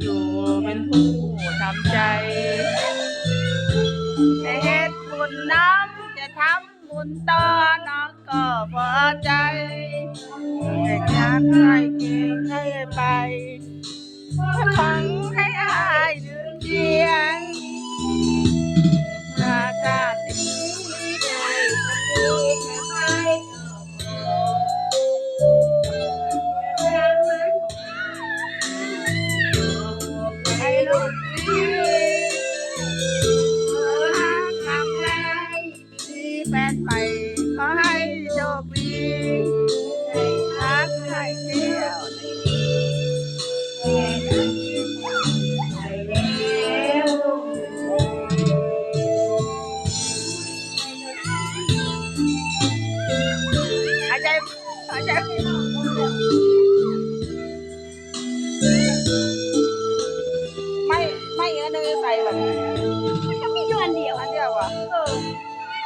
ຢູ່ເປັນຜູ້ທຳໃຈ ຈະເຮັດບຸນນຳ ຈະທຳບຸນຕໍ່ ນ້ອງກໍພໍໃຈ ແຕ່ຢາກໃຫ້ເກັ່ງໃຫ້ໄປ ຂໍໃຫ້ອ້າຍຢູ່ຄຽງ ຖ້າຊາດນີ້ໄດ້ ໃຫ້ລູກດີ ຫາຄຳແລງ ທີ່ແມ່ນໄປ ຂໍໃຫ້ໂຊກດີ ໃຫ້ຮັກໃຫ້ທ່ຽວ ຫາຍໃຈ ຫາຍໃຈ ໄມ້ ໄມ້ອັນນັ້ນໃສ່ບັດນີ້.